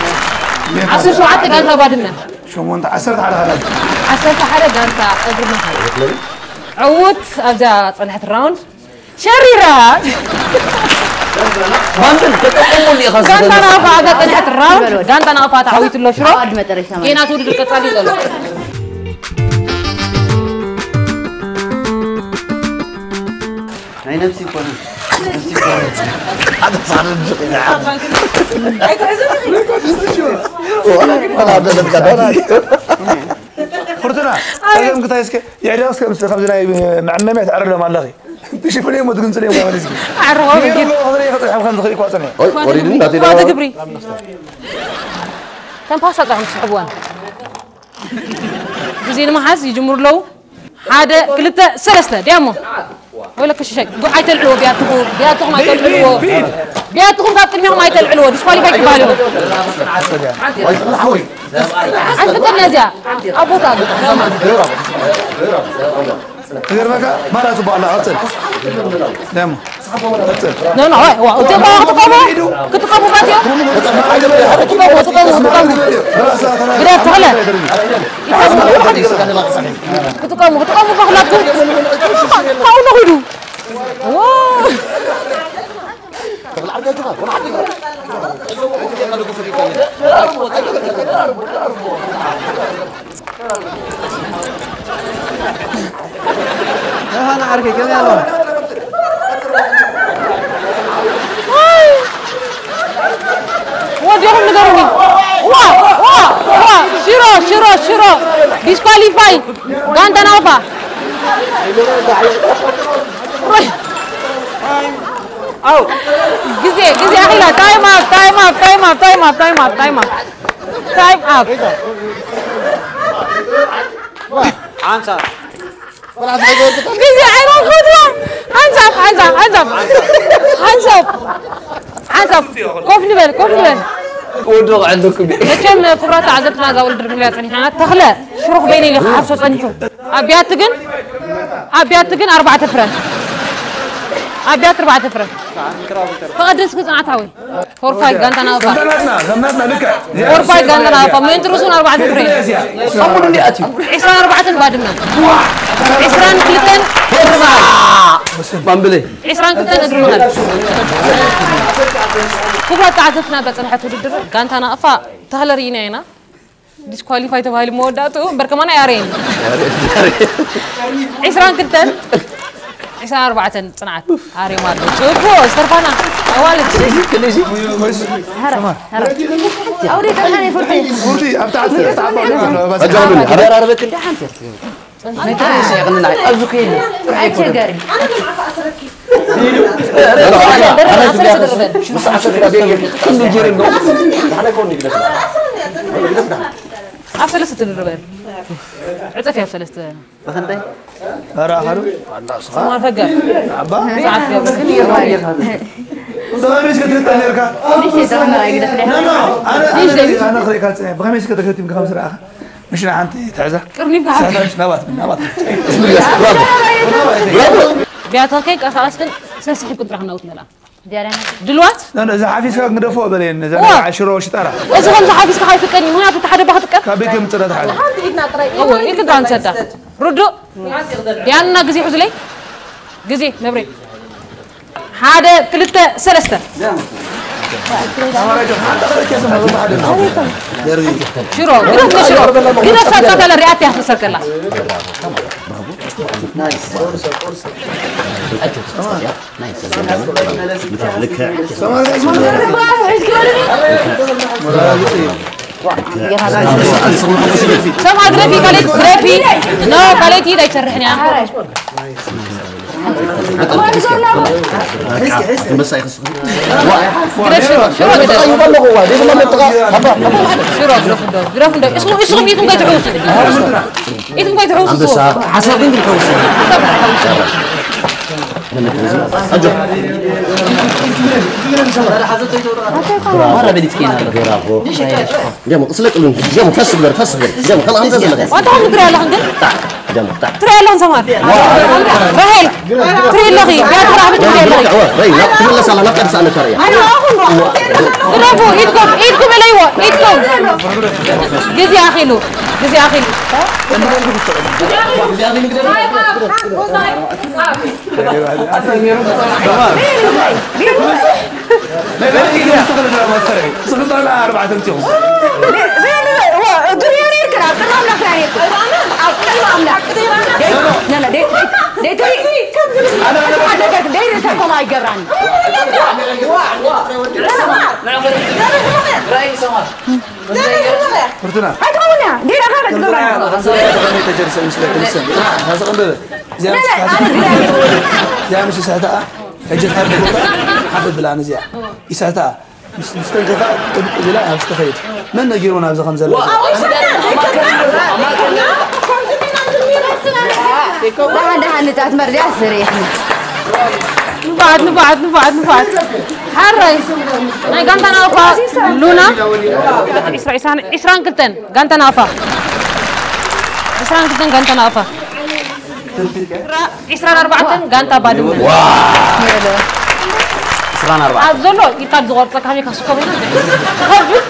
ዓሰርተ ሸውዓተ ጋንታ ባድመ። ሸሞንተ፣ ዓሰርተ ሓደ ሓደ። ዓሰርተ ሓደ ጋንታ እግሪ መኻል። ዕዉት ኣብዛ ጸንሐት ራውንድ። ሸሪራት። ባንድን ተጠቀሙሉ ኢኻ ጋንታ ዝፈልጥ። ናቕፋ ኣብዛ ጸንሐት ራውንድ። ጋንታ ናቕፋ ተዓዊቱ ኣሎ ሽሮ። ኣዋርድ መጠረሻ ማለት ጌና እቲ ውድድር ቀጻሊ እዩ ዘሎ። ናይ ነብሲ ይኮነ። ነብሲ ይኮነ። ሓደ ሳዕሪ ዝቕ ኢለ። ወላ፣ ወላ፣ ወላ፣ ወላ። ፍርቱና፣ ጸገም ክታይ እስከ፣ የዕዳው እስከ ምስ ከምዚ ናይ መዐመምያ ትዕርሎም ኣለኺ። ትሽፍን እሞ ትግንጽል እሞ ማለት እስኪ። ኣዕርቦ ነይሩ ግን። ሎ፣ ኸዘይ ኸዘይ ከም ዝኽእል ይቋጸን እየ። ኦይ፣ ኦሪድን ናተይ ፋተ ደማ ግብሪ። ተንፋሳ ጥራኹም ትስሕብዋን። ግዜ ንምሓዝ ይጅምሩ ኣለዉ። ሓደ፣ ክልተ፣ ሰለስተ፣ ዲያሞ። ወለ ክሽሸይ። ጉ-፣ ኣይተልዕልዎ፣ ቢያትኹም፣ ቢያትኹም ኣይተልዕልዎ። ቢያትኹም ካብ ቅድሚኹም ኣይተልዕልዎ። ዲስኳሊፋይ ክበሃል እዩ። ኣይፍጠን ነዚያ። ኣብ ቦታ ኣሎ። ትገርመካ፣ ማራ ጽቡቕ ኣላ፣ ቀጽል። ዲያሞ። ኖ፣ ኖ፣ ዋይ፣ ዋው፣ እዚኦም ክትጥቀሙ፣ ክትጥቀሙ ባትዮ። ክትጥቀሙ፣ ክትጥቀሙ። ግደፍ፣ ተኽለ። ክትጥቀሙ፣ ክትጥቀሙ፣ ባኽላትኩም። ካብኡ ንኺዱ። ዋ። ደህና ዓርከይ፣ ከመይ ኣሎ? ወዲኹም ንገሩኒ። ዋ፣ ዋ፣ ዋ፣ ሽሮ፣ ሽሮ፣ ሽሮ። ዲስኳሊፋይ። ጋንታ ናውፋ። ኣው። ግዜ፣ ግዜ ኣኺላ። ታይም ኣፕ፣ ታይም ኣፕ፣ ታይም ኣፕ፣ ታይም ኣፕ፣ ታይም ኣፕ፣ ታይም ኣፕ። ታይም ኣፕ። ሓንሳብ። ግዜ ኣይረኽብኩን። ሓንሳብ፣ ሓንሳብ፣ ሓንሳብ። ሓንሳብ። ሓንሳብ። ኮፍ ንበል፣ ኮፍ ንበል። ክወድቕ ኣለኩም። መቸም ክቡራት ተዓዘብትና እዛ ውድድር ክንሪኣ ጸኒሕና። ተኽለ ሽሩኽ በይነይ ኢለ ክሓፍሶ ጸኒሑ። ኣብ ቢያቲ ግን፣ ኣብ ቢያቲ ግን ኣርባዕተ ፍረ። ኣብ ቢያቲ ኣርባዕተ ፍረ። ተቐደስ ክጽናዕት ሓወይ። ፎርፋይት ጋንታ ናቕፋ። ከምናትና፣ ከምናትና ልክዕ። ፎርፋይት ጋንታ ናቕፋ። ምእንቲ ርእሱን ኣርባዕተ ፍረ። ሰሙን እንዲ ኣትዩ። ዒስራን ኣርባዕተን ባድመ። ዒስራን ክልተን እግሪ መቐል። ማንብለይ። ዒስራን ክልተን እግሪ መቐል። ክቡራት ተዓዘብትና በጸንሐት ውድድር ጋንታ ናቕፋ ተኽለ ርኢና ኢና። ዲስኳሊፋይ ተባሂሉ መወዳእትኡ እምበር ከማን ኣያረየን። ዒስራን ክልተን፣ ዒስራን ኣርባዕተን ጽንዓት ኣርዮም ኣለዉ። ጽቡቕ፣ ዝተርፋና ኣዋልድ። ክንድዚ፣ ክንድዚ። ፉርቲ፣ ኣብ ታሕቲ፣ ተዓባቢ ኣሎ። ኣጃብኒ፣ ሓደ ተደራርበክ እንደ ሓንቲ። ኣብዚ ከይዱ። ኣይቸገርን። ኣብ ሰለስተ ትድርበ። ዕጽፍ ኣብ ሰለስተ። ብኽንደይ? ኧረ ኣኸሉ። ሰማን ፈገር። ኣባ። ሰዓት ገብ። ብኸመይ እስከ ትግጠም ነርካ? ንእሽተይ ጨመር ኣይግደፍ። ኖ፣ ኖ፣ ኣነ፣ ኣነ፣ ንእሽተይ። ኣነ ክሪእካ ጽንሐ። ብኸመይ እስከ ተገቲምካ ከም ዝረኣኻ? ምሽ ንሓንቲ ትሕዛ? ቅርኒፍካ ሓንቲ። ሰሕታሽ ናባት፣ ናባት። ብራቮ። ብራቮ። ቢያታ ከይንቀሳቐስክን ሰስሒብክን ጥራሕ ናውት መላ። ድልዋት? ኖ፣ ኖ፣ እዛ ሓፊስካ ግደፎ በለየን፣ እዛ ዋ! ናይ ሽሮ ሽጣራ። እዚ ከምዚ ሓፊስካ ኣይፍቀድን እዩ፣ ምኽንያቱ እቲ ሓደ ባኽ ጥቀም። ካብ ቤት የምጽእ ዳታ ሓደ። ሓንቲ ኢድና ጥራይ። እወ፣ ኢድካ ጥራይ ንሰዳ። ርዱእ። ዲያና ግዜ ሕዙለይ። ግዜ፣ መብሬ። ሓደ፣ ክልተ፣ ሰለስተ። ሽሮ፣ ግደፍ፣ ሽሮ። ግደፍ፣ ሳጻ ተለ ሪኣት እያ ትሰርቀላ። ሰማ ግረፊ፣ ካልኣይቲ ግረፊ። ኖ፣ ካልኣይቲ ኢድ ኣይትሰርሕን እያ። ግረፍ ሽሮ፣ ሽሮ ግረፍ። ሽሮ ግረፍ እንዶ፣ ግረፍ እንዶ። እስኹም፣ እስኹም ኢድኩም ከይትሕውሱ። ኢድኩም ከይትሕውሱ። ኣንበሳ፣ ሓሳብ ግን ክትሕውሱ። ሓሳብ ክትሕውሱ። ኣጆ። ማራ በሊት ኬና። እንዲያውም ስለ ቅሉን፣ እንዲያውም ፈስ ብለር፣ ፈስ ብለር። እንዲያውም ከላ እንደ ዘለካ። ዋንታ ምድር ያለህን ግን? ትሪኢ ኣለኹም ሰማር። ራሄል፣ ትሪኢ ኣለኺ። ቢያ ትራኽቢ ትሪኢ ኣለኺ። ግረፉ፣ ኢድኩም፣ ኢድኩም እለይዎ፣ ኢድኩም። ግዜ ኣኺሉ፣ ግዜ ኣኺሉ። ዝኽልጠና ኣርባዕተ እንቲኹም። ድርዮ ነርክን ኣብ ቅድሚ ኣምላኽ ኢና ነርክን ኣብ ቅድሚ ኣምላኽ ደይትሪ ደይርተ ኮማ ኣይገብራን ፍርቱና ኣይትኸውን እያ ደይራ ካለ ትገብራ ተጀርሰ ምስለ ክንሰን ሓሰ ቅንበበ እዚኣ ምሽ ስሕተኣ ሕጂ ሓንቲ ብላ ንዚኣ ይስሕተኣ ምስ ምስ ተንከፋ ጥብቅ ኢላ ናብ ዝተኸይድ መን ነጊርዎ ናብዚ ከም ዘላ ደሃን ደሃን ንታት መርድያ ስሬት ንፋዓት ንፋዓት ንፋዓት ንፋዓት ሓራይ ናይ ጋንታና እኳ ሉና ዒስራ ዒስራን ክልተን ጋንታና ኣፋ ዒስራን ክልተን ጋንታና ኣፋ ዒስራን ኣርባዕተን ጋንታ ባድመ ዒስራን ኣርባዕተን ኣብ ዘሎ ኢድካ ዝቆርፀካ ከመይ ካስኮ ኮይና ከብድ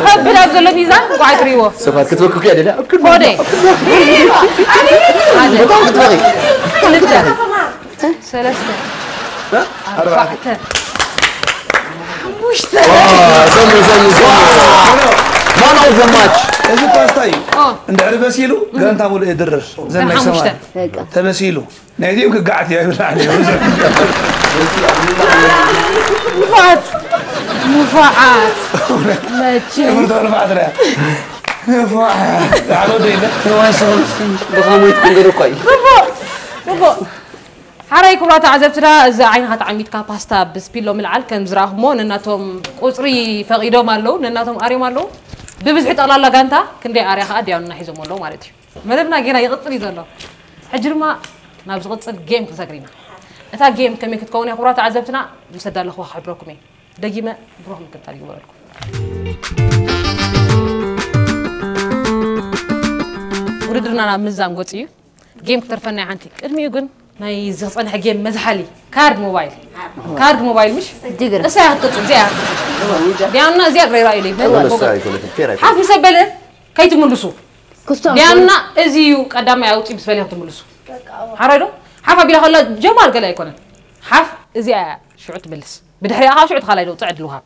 ከብድ ኣብ ዘሎ ሚዛን ጓዓይ ትሪእዎ ሰባት ክትበክኩ እያ ደላ ፎደ ሓደ በጣም ክትበቂ ክልተ ሰለስተ ኣርባዕተ ሰሚ ሰሚ ሰሚ ማን ኦፍ ዘ ማች እዚ ፓስታ እዩ እንድሕሪ በሲሉ ጋንታ ሙሉእ የድርር ዘናይ ሰማይ ተበሲሉ ናይ ዲም ክጋዓት እያ ይብላዕ ንፋዓት ንፋዓት መቼ ትምህርቶ ንፋዓት ያ ንፋዓት ዓሎ ደይለ ብኻሞይት ክንገዶ እኳ እዩ ጽቡቕ ሓራይ ክቡራት ተዓዘብትና እዚ ዓይንኻ ተዓሚትካ ፓስታ ብስፒሎ ምልዓል ከም ዝረኣኹሞ ነናቶም ቁፅሪ ፈቒዶም ኣለዉ ነናቶም ኣርዮም ኣለዉ ብብዝሒ ጠቕላላ ጋንታ ክንደይ ኣርያ ከዓ ዲያኑና ሒዞም ኣለዉ ማለት እዩ መደብና ጌና ይቕፅል እዩ ዘሎ ሕጂ ድማ ናብ ዝቕፅል ጌም ክንሰግር ኢና እታ ጌም ከመይ ክትከውን እያ ክቡራት ተዓዘብትና ምስ ኣዳለኹዋ ክሕብረኩም እየ ደጊመ ብሩኽ ምክታል ይግበረልኩም ውድድርና ናብ ምዛም ገፁ እዩ ጌም ክተርፈና ሓንቲ ቅድሚኡ ግን ናይ ዝፀንሐ ጌም መዝሓሊ ካርድ ሞባይል ካርድ ሞባይል ምሽ ጅግር እሳ ክትቅፅል እዚኣ ክትቅፅል ዲያና እዚኣ ሬራ ኢለ ሓፍ ምስ ኣበለ ከይትምልሱ ክስቶም ዲያና እዚ እዩ ቀዳማይ ኣውፂ ምስ በለ ክትምልሱ ሓራይ ዶ ሓፍ ኣቢላ ከላ ጀማል ገለ ኣይኮነን ሓፍ እዚኣ እያ ሽዑ ትምልስ ብድሕሪኣ ካብ ሽዑ ተኻላይ ዶ ፅዕድ ልውሃብ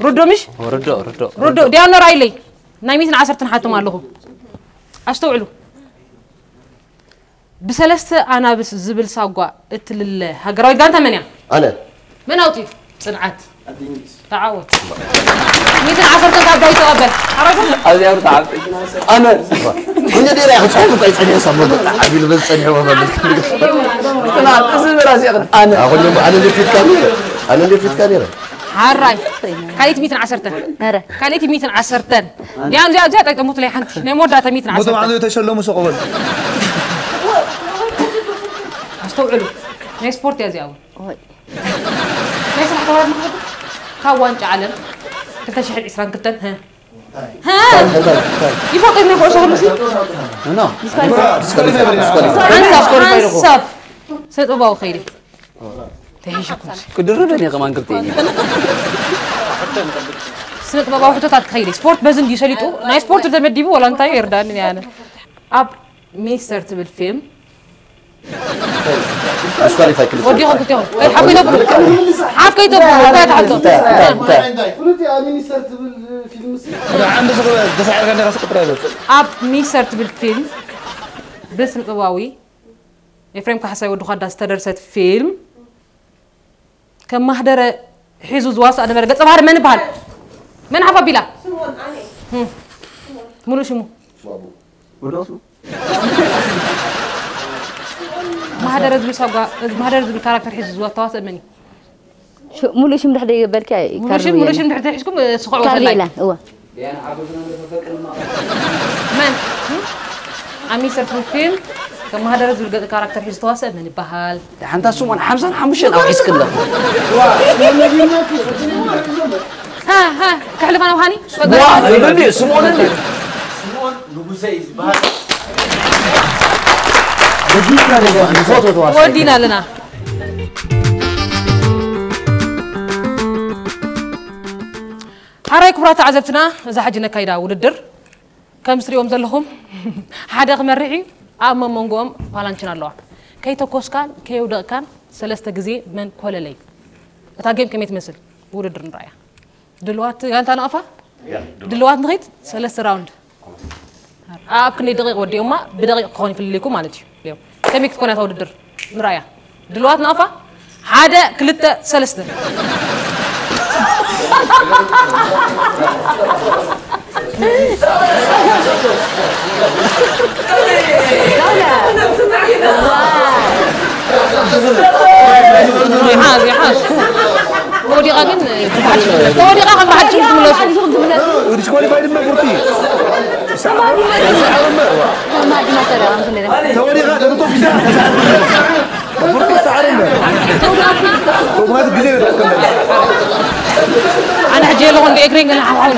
ርዶ ምሽ ርዶ ርዶ ርዶ ዲያኖ ራይለይ ናይ ሚትን ዓሰርተን ሓቶም ኣለኹ ኣስተውዕሉ ብሰለስተ ኣናብስ ዝብል ሳጓ እትልለ ሃገራዊት ጋንታ መን እያ? ኣነ መን ኣውፂኡ? ፅንዓት ተዓወት ሚትን ዓሰርተን ካብ ዳዊት ተቐበል ሓረዱ ኣብዚኣ ርታ ዓብጠይ ኣነ ኩሉ ዲራ ክፅሕፍ እኳ ይፀኒሑ ሰብ መጎጣ ዓቢሉ በዚ ፀኒሑ ወበብል ኣነ ኣነ እንዴት ፊትካ ነረ ኣነ እንዴት ፊትካ ነረ ሓራይ ካልኢት ሚትን ዓሰርተን ኧረ ካልኢት ሚትን ዓሰርተን ዲያን እዚኣ እዚኣ ጠይጠሙት ላይ ሓንቲ ናይ መወዳእታ ሚትን ሞቶም ዓሰርተን ዓዘው ተሸለሙ ሰቆበል ኣስተውዕሉ ናይ ስፖርት እያ እዚኣ እውን ወይ ናይ ስራሕ ተዋር መክበዱ ካብ ዋንጫ ዓለም ክልተ ሽሕን ዕስራን ክልተን ሀ ሀ ይፈልጦ ናይ ኩዕሶ ክሉ ሲ ኖ ሓንሳብ ሓንሳብ ስነ ጥበባዊ ከይዲ ተሒሸኩም ክድርበን እየ ከማን ክልተ እየ ስነ ጥበባዊ ሕቶታት ክኸይድ ስፖርት በዚ እንዲዩ ሰሊጡ ናይ ስፖርት ተመዲቡ ወላ እንታይ የርዳኒ ኣነ ኣብ ሚኒስተር ትብል ፊልም ዲስኳሊፋይ ክልተ ወዲኹም ክልቲኹም ሓፍ ከይተብሉ ሓፍ ከይተብሉ እንታይ ትሓቶ ኩሉቲ ኣብ ሚኒስተር ትብል ፊልም ሲ ዓንዲ ዝኽበል ተሳዒርካ እንዲኻ ስቁጥራ ይበል ኣብ ሚኒስተር ትብል ፊልም ብስነ ጥበባዊ ኤፍሬም ካሕሳይ ወዲ ኳዳ ዝተደርሰት ፊልም ከም ማህደረ ሒዙ ዝዋሳእ ነበረ ገጸ ባህሪ መን ይበሃል? መን ሓፍ ኣቢላ? ሙሉእ ሽሙ ማህደረ ዝብል ሳጓ ማህደረ ዝብል ካራክተር ሒዙ ዝዋ ተዋስእ መን እዩ? ሙሉእ ሽም ድሕደ ይበልኪ ሙሉእ ሽም ሙሉእ ሽም ድሕደ ሒዝኩም ስኹዕ ወሰላይ ካርሜላ እወ መን ኣብ ሚስተር ፊልም ከም ማህደረ ዝብል ገጽ ካራክተር ሒዙ ተዋስእ መን ይበሃል? ሓንታ ስሞን ሓምሳን ሓሙሽተን ኣውሒዝክለኹ ሃ ሃ ከሕልፋ ናብ ሃኒ ስምኦን እንዴ ንጉሰ እዩ ዝበሃል። ወዲና ኣለና። ሓራይ ክቡራት ተዓዘብትና፣ እዛ ሕጂ ነካይዳ ውድድር ከም ትሪኦም ዘለኹም ሓደ ክመርሕ እዩ። ኣብ መንጎኦም ፓላንችን ኣለዋ። ከይተኮስካን ከየውደቕካን ሰለስተ ግዜ መን ኮለለይ። እታ ጌም ከመይ ትመስል? ውድድር ንረኣያ። ድልዋት ጋንታ ነቐፋ? ድልዋት ንኺድ ሰለስተ ራውንድ። ኣብ ክንደይ ደቂቕ ወዲኦማ? ብደቂቕ ክኾን ይፍልልይኩም ማለት እዩ። ከመይ ክትኮን እያ እታ ውድድር? ንረኣያ። ድልዋት ነቐፋ? ሓደ፣ ክልተ፣ ሰለስተ። ይሓዝ፣ ይሓዝ። ተወዲቓ ግን ተወዲቓ ከም ብሓድሽ ትምለሱ። ዲስኳሊፋይ ድማ ፍርቲ ተወዲቓ ተርቶ ቢዛ ፍርቲ ሳዕር እምበር ምክንያቱ ግዜ ይጠቀም ኣነ ሕጂ የለኹ እንደ ኤግሬን ግን ሓብሓብ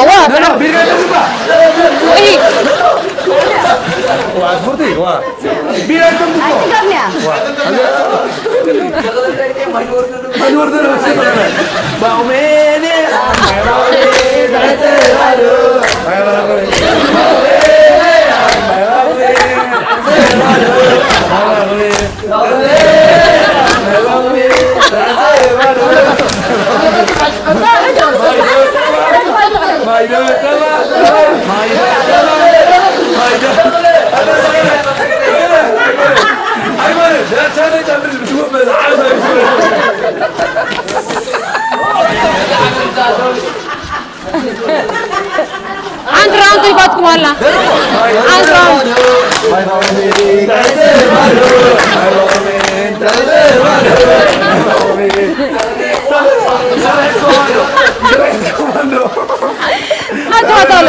እዋ ቢርጋ ይጠቅባ እይ ፍርቲ ዋ ቢራ ይጠቅባ ሓንቲ ራውንድ ተሪፋትኩም ኣላ። ሓንቲ ራውንድ። ሓንቲ ራውንድ ኣላ።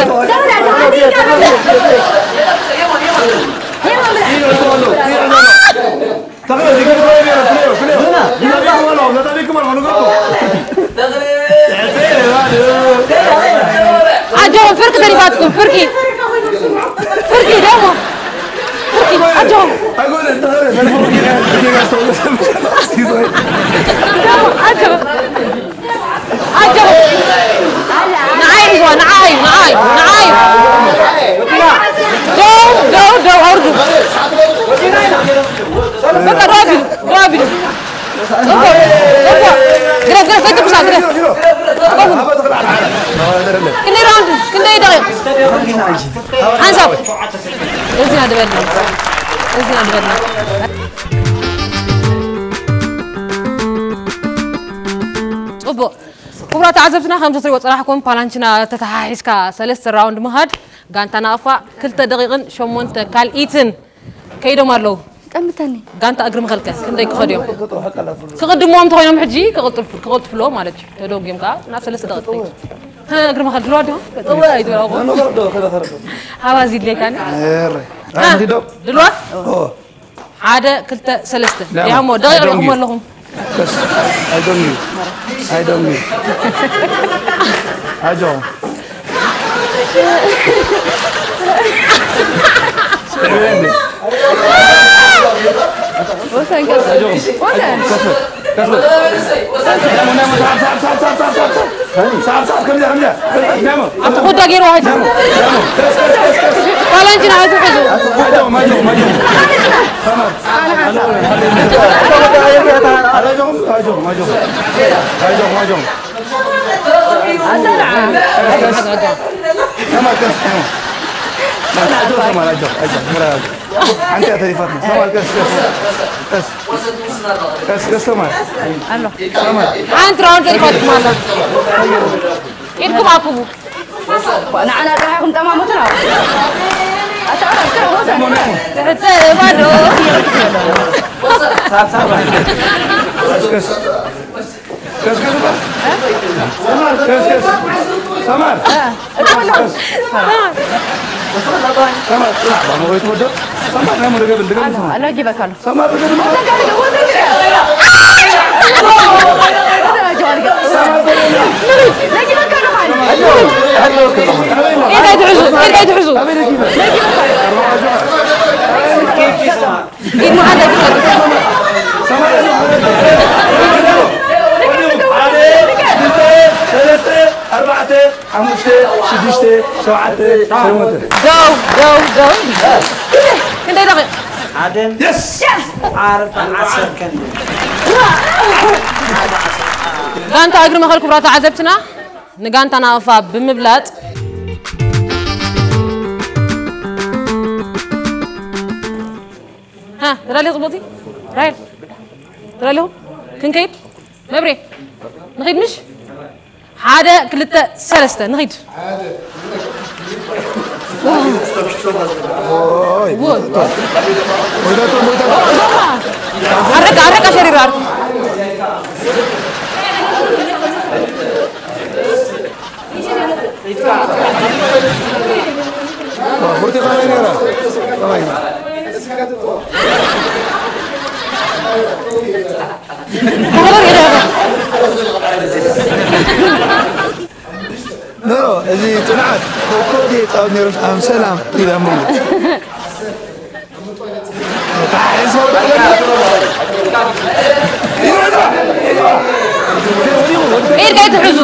ኣጆኹም ፍርቂ ተሪፋትኩም ፍርቂ ፍርቂ ደሞ ፍርቂ ኣጆኹም ደሞ ኣጆኹም ኣጆኹም ንዓይ ሒዝዋ ንዓይ ንዓይ ንዓይ ደው ደው ደው ኣውርዱ በቃ ደው ኣቢሉ ደው ኣቢሉ ጽቡቕ ጽቡቕ ግደፍ ግደፍ ዘይትኩሳ ግደፍ ጽቡቕ ክንደይ ራውንድ ክንደይ ደቂቕ ሓንሳብ እዚና ድበልና እዚና ድበልና ጽቡቕ ክቡራት ተዓዘብትና ከም ትሪእዎ ጽናሕኩም ፓላንችና ተተሓሒዝካ ሰለስተ ራውንድ ምኻድ ጋንታ ናቕፋ ክልተ ደቂቕን ሸሞንተ ካልኢትን ከይዶም ኣለዉ። ጠምተኒ። ጋንታ እግሪ መኸልከ ክንደይ ክኸዱ እዮም? ክቕድምዎም እንተኾይኖም ሕጂ ክቕልጥፉ ኣለዎ ማለት እዩ። ተደጉም ከዓ ናብ ሰለስተ ደቂቕ ትኸይድ። እግሪ መኸል ድሮ ኣዲኹም? እወ ኣይትበላኹም። ሃባ እዚ ድሌካኒ? ድልዋት? ሓደ ክልተ ሰለስተ ያሞ ደቂቕ ኣለኹም ኣለኹም I don't need. I don't need. ኣጆ ኣቲ ኮዳ ገይርዋ ሕጂ ፓላንችና ሕዚ ሕዙ ሓንቲ እያ ተሪፋትና። ሰማር ቀስ ቀስ ቀስ ቀስ ቀስ ሰማር ኣሎ። ሰማር ሓንቲ ራውንድ ተሪፋትኩም ኣላ። ኢድኩም ኣክቡ። ንዓና ጥራሕ ኢኹም ጠማሙትና። ኣታ ኣታ ወሰን። ትሕተ ባዶ። ቀስ ቀስ ቀስ ቀስ በል። ሰማር ቀስ ቀስ ሰማር። ሰማር ጥራሕ ባሞ ወይ ትወደው ሰማር ናይ ሙሉ ገብል ድገም ሰማር። ሰማር ድገም ሰማር ድገም ኢድካ ኣይትሕዙ፣ ኢድካ ኣይትሕዙ። ኢድ መሓንዳ ይፍቀድ። ሓደ፣ ክልተ፣ ሰለስተ፣ ኣርባዕተ፣ ሓሙሽተ፣ ሽዱሽተ፣ ሸውዓተ፣ ሸሞንተ። ደው፣ ደው፣ ደው። ክንደይ ደቂቕ? ሓደን የስ! ኣርባዓ ሰከንድ። ጋንታ እግሪ መኸል ክቡራት ተዓዘብትና፣ ንጋንታ ናቕፋ ብምብላጥ። ሃ፣ ተዳልዩ ጽቡቕቲ? ራይል። ተዳልዩ? ክንከይድ? መብሬ። ንኺድ ምሽ? ሓደ፣ ክልተ፣ ሰለስተ። ንኺድ። ኣረጋ፣ ኣረጋ ሸሪሩ ኣርኩ። ቡርቲ ከመይ ነይራ? ከመይ? ኖ፣ እዚ ጽንዓት ኮኮብ ጻወት ነይሮም ኣብ ሰላም ኢሎም። ኢድካ ኣይትሕዙ።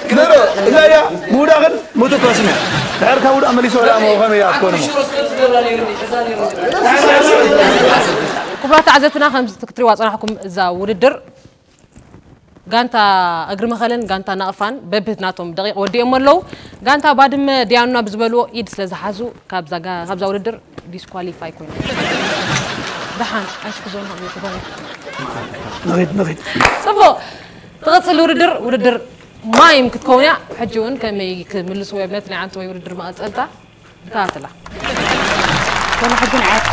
ግደሎ፣ እዛ እያ ምውዳቕን ምትኳስን እያ። ድሕር ካብ ውዳቕ መሊሱ ወላ እሞ ከመይ እያ ክትኮን እሞ? ክቡራት ተዓዘብትና፣ ከምዚ ክትሪዋ ጸናሕኩም እዛ ውድድር ጋንታ እግሪ መኸልን ጋንታ ናቕፋን በብናቶም ደቂቕ ወዲኦም ኣለዉ። ጋንታ ባድመ ዲያኑና ብዝበልዎ ኢድ ስለ ዝሓዙ ካብዛ ጋ-፣ ካብዛ ውድድር ዲስኳሊፋይ ኮይኑ። ደሓን ኣይትሕዞን ሃብዮ ክባሪ። ንኺድ፣ ንኺድ። ጽቡቕ። ትቕጽል ውድድር፣ ውድድር ማይም ክትከውን እያ። ሕጂ እውን ከመይ ክምልስዎ እምነት ናይ ዓንተወይ ውድድር መቐጸልታ ንከታተላ። ኮነ ሕጂ ንዓት።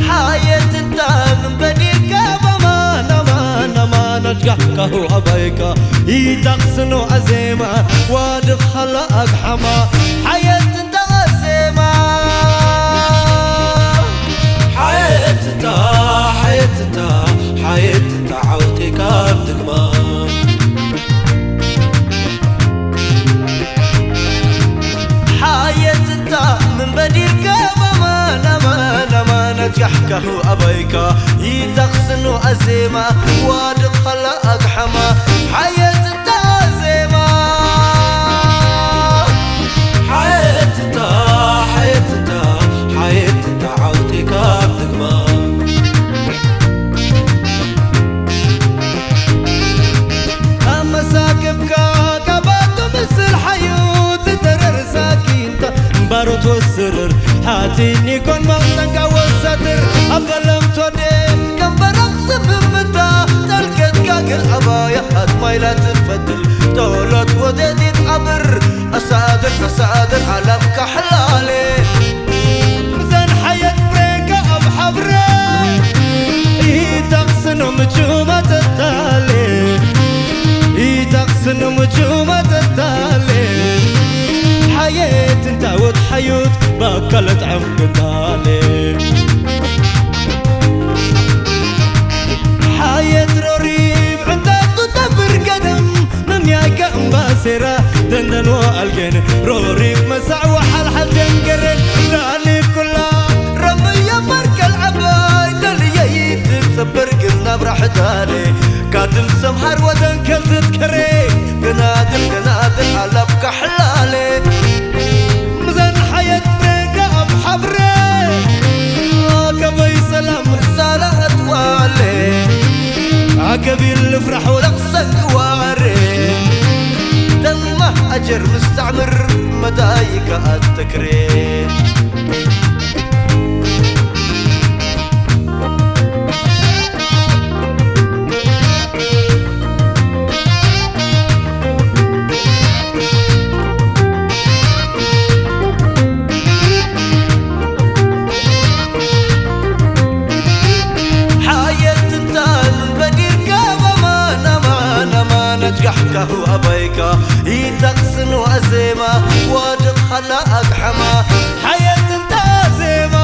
ሓየት እንታ ምን በዲርካ በማን ኣማን ኣማን ኣጅጋሕካሁ ኣባይካ ይጠቕስኖ ኣዜማ ዋድኻላ ኣግሓማ ሓየት እንታ ኣዜማ ሓየት እንታ ሓየት እንታ ሓየት እንታ ዓወቴካ ድግማ ሓየት እንታ ምን በዲርካ በማን ኣማን ኣማን ኣጅጋሕካሁ ኣባይካ ይጠቕስኖ ኣዜማ ዋድኻላ ኣግሓማ ሓየት እንታ ኣዜማ ሓየት እንታ ሓየት እንታ ሓየት እንታ ዓውቴካ ድግማ ካብ መሳክብካ ካባቱ ምስል ሓዩ ትተረር ሳኪንታ እምባሮት ወስርር ሓቲኒ ኮን መቕጠንካ ወሳትር ኣብ ቀለም ትወዴ ከም በረቕ ስምምታ ጠልቀትካ ግን ኣባያ ኣትማይላ ትፈትል ጦሎት ወዴቲት ኣብር ኣሳድር ኣሳድር ዓለም ካሕላሌ ምዘን ሓየት ብሬንካ ኣብ ሓብረ ኢታኽስኖ ምቹ መተታሌ ኢታኽስኖ ምቹ መተታሌ ሓየት እንታወት ሓዩት ባካለት ዓም ግንታሌ ሓየት ሮሪብ ዕንታቱ ተብር ገደም ምምያይከ እምባሴራ ደንደንዎ ኣልጌን ሮሪብ መሳዕዎ ሓልሓል ደንገረን ዳኒ ኩላ ረምየ መርከል ዓባይ ደልየ ይትጽብር ግን ናብራ ሕዳሌ ካትም ሰምሃር ወደንከል ትትከሬ ገናድል ገናድል ኣላብ ካሕላለ ምዘን ሓየት ብሬጋ ኣብ ሓብረ ኣገበይ ሰላም ሳላት ዋለ ኣገቢል ልፍራሕ ወለቕ ሰግዋረ ደማ ኣጀር ምስተዕምር መዳይካ ኣተክሬ ሓየት ትንታን በዲርካ በማን ኣማን ኣማን ኣጅጋሕካሁ ኣባይካ ይጠቕስን ዋዜማ ዋድቕ ሃላ ኣግሓማ ሓየት እንታ ዜማ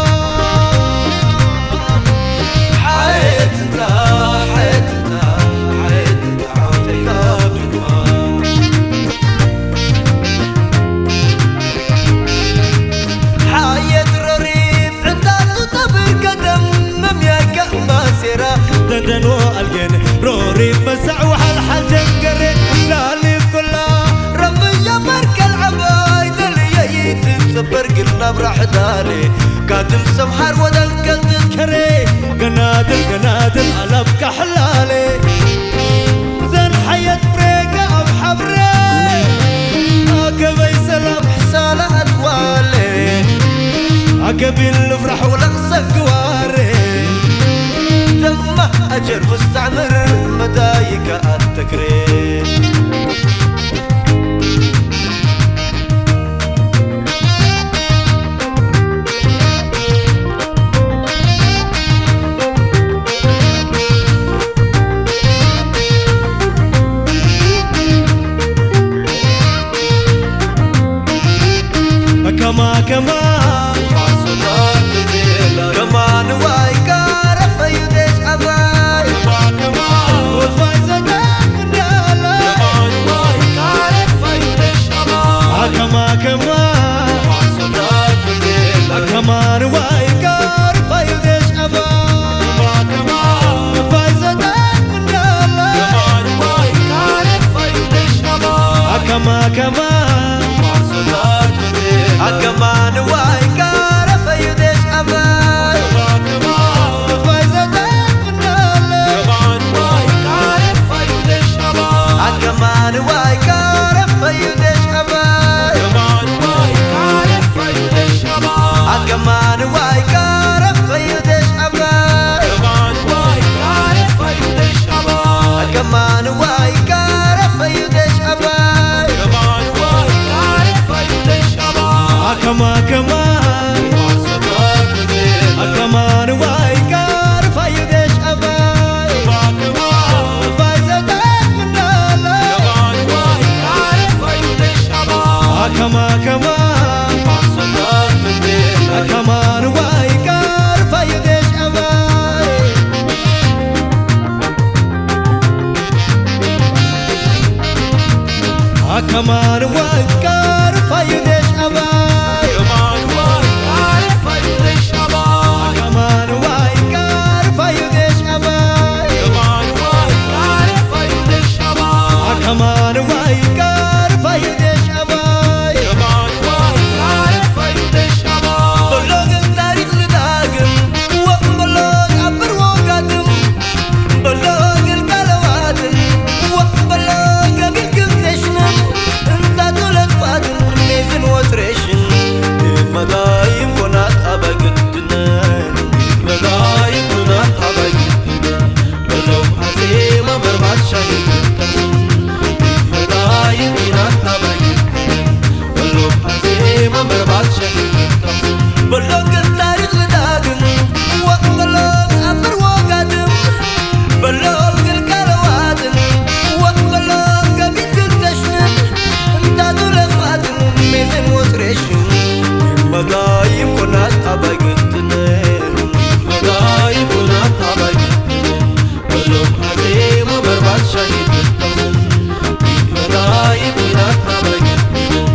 ሓየት እንታ ሓየት እንታ ሓየት እንታ ዓወተይካ ብግማ ሓየት ሮሪት ዕንታቱ ተብር ከደም መምያይካ እምባሴራ ደንደንዎ ኣልጌን ሮሪት መሳዕ ወሓልሓል ጀንገሬ ላሊብ ኩላ ረምያ መርከል ዓባይ ደልየይ ትጽበር ግን ናብራ ሕዳሌ ካድም ሰምሓር ወደንከል ትትከሬ ገናድል ገናድል ኣላብ ካሕላሌ ዘን ሓየት ብሬጋ ኣብ ሓብረ ኣገበይ ሰላም ሕሳላ ኣትዋሌ ኣገቢል ልፍራሕ ውለቕ ሰግዋሬ ደማ ኣጀር ሙስተዕምር መዳይካ ኣተክሬ ከማ ከማ ከማ ንዋይ ካረፈዩ ደሽ ኣባይ ወፋይ ዘገ እንዳለ ከማ ከማ ከማ ንዋይ ካረፈዩ ደሽ ኣባይ ወፋይ ዘገ እንዳለ ከማ ከማ ኣከማን ዋይ ካረፈዩ ደሽ ኣባይ ኣከማን ዋይ ካረፈዩ ደሽ ኣባይ ኣከማን ዋይ ካረፈዩ ደሽ ኣባይ ኣከማን ዋይ ካረፈዩ ደሽ ኣባይ ኣከማ ከማ ኣከማን ዋይ ካረፈዩ ደሽ ኣባይ ኣባይ ዘጠቅ እንዳለ ኣከማ ከማ ኣከማን ዋይ ካረፈዩ ደሽ ኣባይ ኣከማን ዋይ ካረፈዩ ደሽ ኣባይ ኣከማን ዋይ ካረፈዩ ደሽ ኣባይ ኣከማን ዋይ ካረፈዩ ደሽ ኣባይ በሎ ግን ታሪኽ ዝዳግም ወቕበሎ ዝዓብር ወጋድም በሎ ግልጋሎትን ወቕበሎ ገቢል ክልተሽንን እንታቱ ለጥፋትን ሜዝን ወጥሬሽን መዳይም ኮናት ኣበግድነን መዳይም ኮናት ኣበግድነን በሎም ኣዜማ መርባት ሻሂ መዳይም ኮናት ኣበግድነን በሎም ኣዜማ መርባት ሻሂ በሎም ግን ታሪኽ ዝዳግም ወቕበሎም ኣምር ወጋድም በሎም ግልጋሎዋትን ወቕበሎም ገቢት ግልተሽንን እንታቱ ለፋትን ሜዝን ወጥሬሽን መዳይም ኮናት ኣባይ ግትንን መዳይም ኮናት ኣባይ ግትንን በሎም ኣዜማ መርባት ሻሂ ግትንን መዳይም ኮናት ኣባይ ግትንን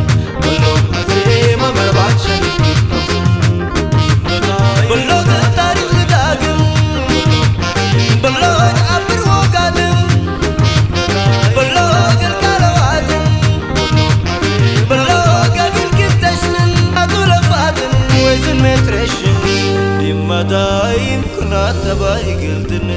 በሎ ታሪኽ ዝዳግም በሎ ተኣምር ወጋድም በሎ ግልጋሎት ዳይም ኩናት ተባይ ግልድን